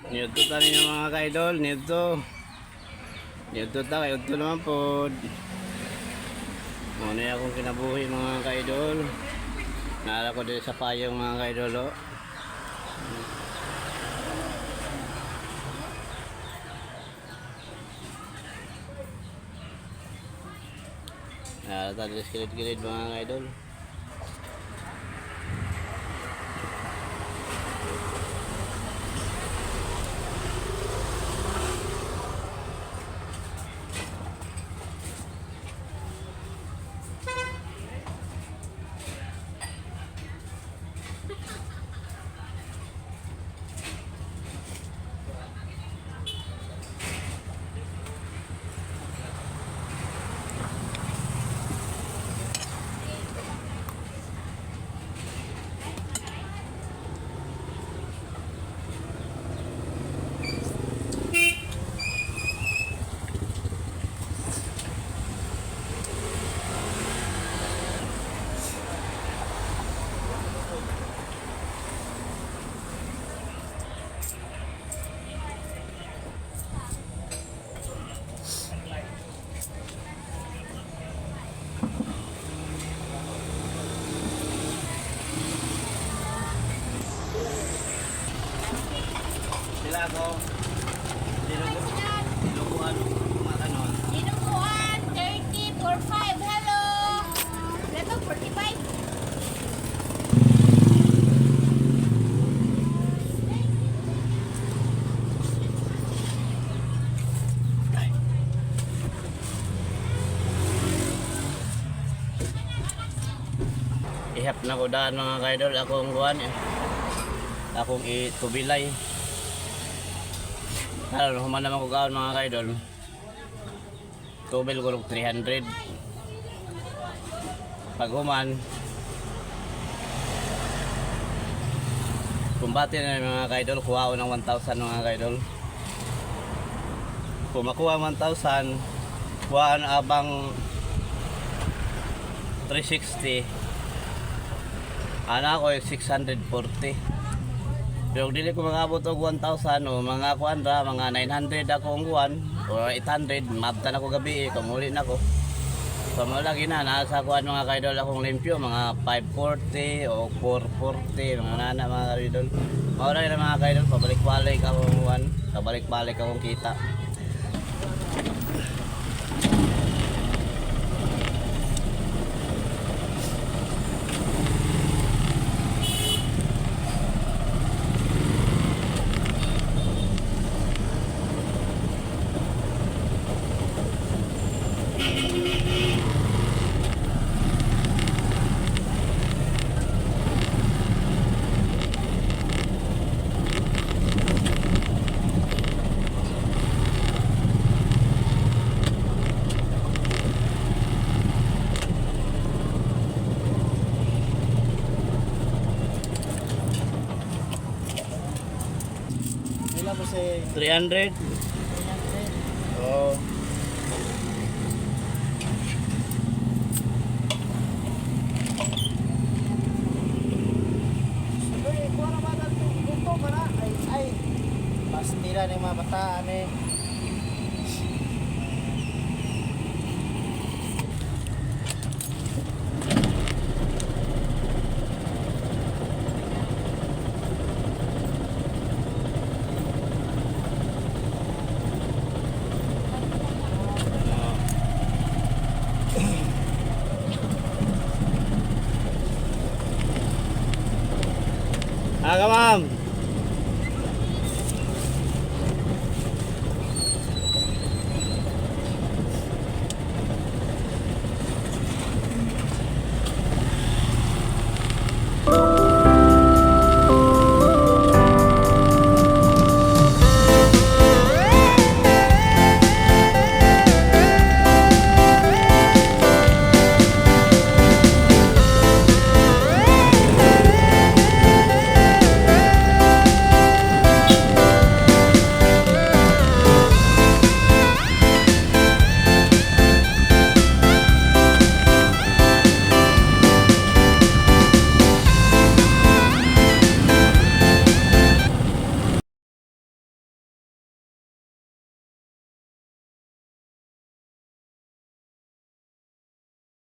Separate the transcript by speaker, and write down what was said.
Speaker 1: Niyudto ta ninyo, mga ka-idol, niyudto. Niyudto ta, kay udto naman po. Muna akong kinabuhi, mga ka-idol. Naala ko din sa payong, mga ka-idol. Oh. Naala ta din sa kilid-kilid, mga ka-idol. Sila ako. Dinuguan, mga kanon.
Speaker 2: Dinuguan, 30 for 5. Hello! Ito, 45.
Speaker 1: Ihap na ko daan, mga kaidol, akong kuan eh. Akong itubilay. Karon human naman ko kaon, mga kaidol. Tubil ko og 300. Pag human, kumbate na mga kaidol, kuha ko ng 1,000, mga kaidol. Kung makuha 1,000, kuhaan abang 360. Ana ko 640. Pero dili ko mangabot og 1,000 o mga kuan ra, mga 900 ako ang kuan o 800, mabtan ako gabi eh, kamuli na ko. So mo lagi na nasa kuan, mga kaidol, akong limpyo mga 540 o 440 mga nana, mga kaidol. Mao ra na, mga kaidol, pabalik-balik akong kuan, pabalik-balik akong kita.
Speaker 3: Pila mo si
Speaker 1: 300. Oh.
Speaker 3: Uy, kuha na ba ito? Ito ka na? Ay, ay. Pastila ng mga bataan eh.